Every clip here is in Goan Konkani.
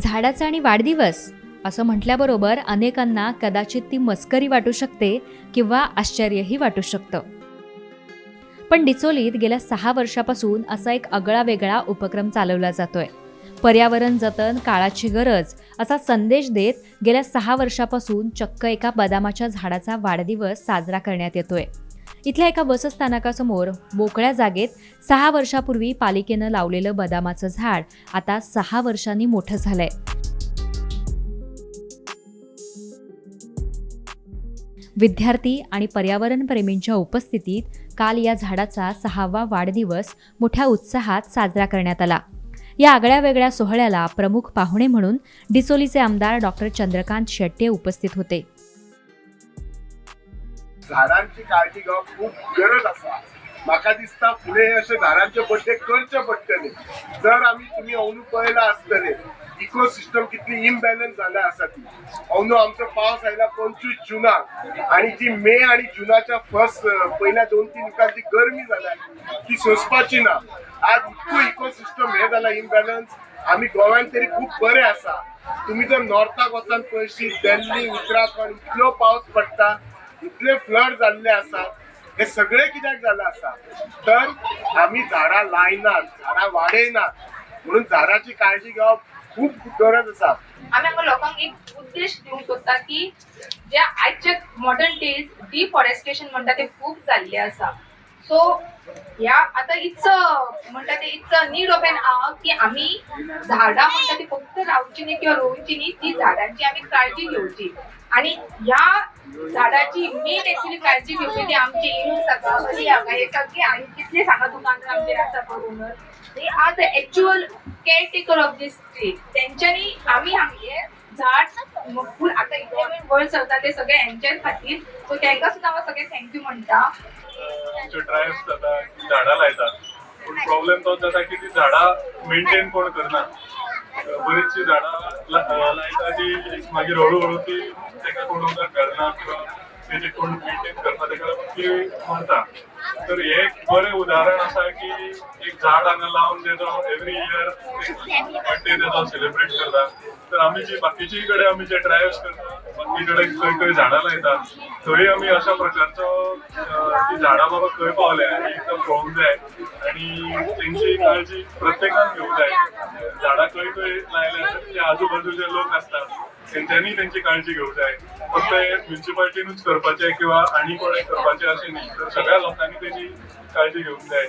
झाडाचा आणि वाढदिवस असं म्हटल्याबरोबर अनेकांना कदाचित ती मस्करी वाटू शकते किंवा आश्चर्यही वाटू शकतं. पण डिचोलीत गेल्या 6 वर्षापासून असा एक आगळा वेगळा उपक्रम चालवला जातोय. पर्यावरण जतन काळाची गरज असा संदेश देत गेल्या 6 वर्षापासून चक्क एका बदामाच्या झाडाचा वाढदिवस साजरा करण्यात येतोय. इथल्या एका बसस्थानकासमोर मोकळ्या जागेत 6 वर्षापूर्वी पालिकेनं लावलेलं बदामाचं झाड आता 6 वर्षांनी मोठं झालंय. विद्यार्थी आणि पर्यावरणप्रेमींच्या उपस्थितीत काल या झाडाचा 6वा वाढदिवस मोठ्या उत्साहात साजरा करण्यात आला. या आगळ्या वेगळ्या सोहळ्याला प्रमुख पाहुणे म्हणून डिचोलीचे आमदार डॉक्टर चंद्रकांत शेट्ये उपस्थित होते. झाडांची काळजी घेवप खूब गरज आसा. म्हाका दिसता फुडें अशे झाडांचे बड्डे करचे पडटले. जर आमी तुमी अंदू पळयला आसतले, इकोसिस्टम कितली इमबॅलन्स जाल्या आसा ती. अंदू आमचो पावस आयला 25 जुनाक आनी जी मे आनी जुनाच्या फर्स्ट पयल्या 2-3 विकात जी गरमी जाल्या ती सोंसपाची ना. आज इतको इकोसिस्टम हे जाला इमबॅलन्स. आमी गोव्यान तरी खूब बरें आसा. तुमी जर नॉर्थाक वचून पळयशी, दिल्ली, उत्तराखंड, इतलो पावस पडटा, इतले फ्लड जाल्ले आसात. हे सगळे कित्याक जाल्ले आसा तर आमी झाडां लायनात, झाडां वाडयनात. म्हणून झाडाची काळजी घेवप खूब गरज आसा. आमी हांगा लोकांक एक उद्देश दिवंक सोदता की जे आयचे मॉडर्न डेज डिफॉरेस्टेशन म्हणटा ते खूब जाल्ले आसा. सो ह्या आतां it's म्हणटा ते it's a need of an hour की आमी झाडां म्हणटा ती फक्त लावची न्ही किंवा रोवची न्ही, ती झाडांची आमी काळजी घेवची. आणि ह्या झाडाची मेन एक्चुअली काळजी घेवची ती आमची इनूस आसा, अली हांगा हे सगळे आनी कितले सांगा दुकानार आमचे आसा पळय owner, they are the actual caretaker of this tree. तेंच्यांनी आमी हांगे झाड फूल आतां इतले वयर सरता ते सगळे हेंच्याच खातीर. सो तांकां सुद्दां हांव सगळे thank you म्हणटा. आमच्यो ड्रायव्स जाता, झाडां लायतात, पूण प्रॉब्लेम तोच जाता की ती झाडां मेंटेन कोण करना. बरीचशी झाडां लायता ती मागीर हळू हळू ती ताका कोण उदक घालना किंवा तेजे कोण मेंटेन करना, ताका लागून ती मरता. तर हे एक बरें उदाहरण आसा की एक झाड हांगा लावन तेजो एवरी इयर बर्थडे तेजो सेलिब्रेट करता. तर आमी जी बाकीची कडेन आमी जे ड्रायव्स करता, बाकी कडेन खंय खंय झाडां लायता, थंय आमी अशा प्रकारचो ती झाडां बाबा खंय पावल्या ही एकदां पळोवंक जाय आनी तेंची काळजी प्रत्येकान घेवंक जाय. झाडां खंय खंय लायल्या तर ते आजूबाजूचे लोक आसता तेंच्यांनी तेंची काळजी घेवंक जाय. फक्त हे म्युन्सिपाल्टीनूच करपाचें किंवा आनी कोणें करपाचें अशें न्ही, तर सगळ्या लोकांनी तेजी काळजी घेवंक जाय.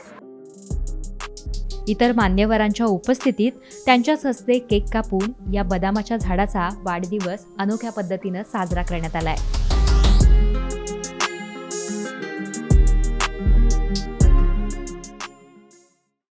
इतर मान्यवरांच्या उपस्थितीत त्यांच्याच हस्ते केक कापून या बदामाच्या झाडाचा वाढदिवस अनोख्या पद्धतीनं साजरा करण्यात आलाय.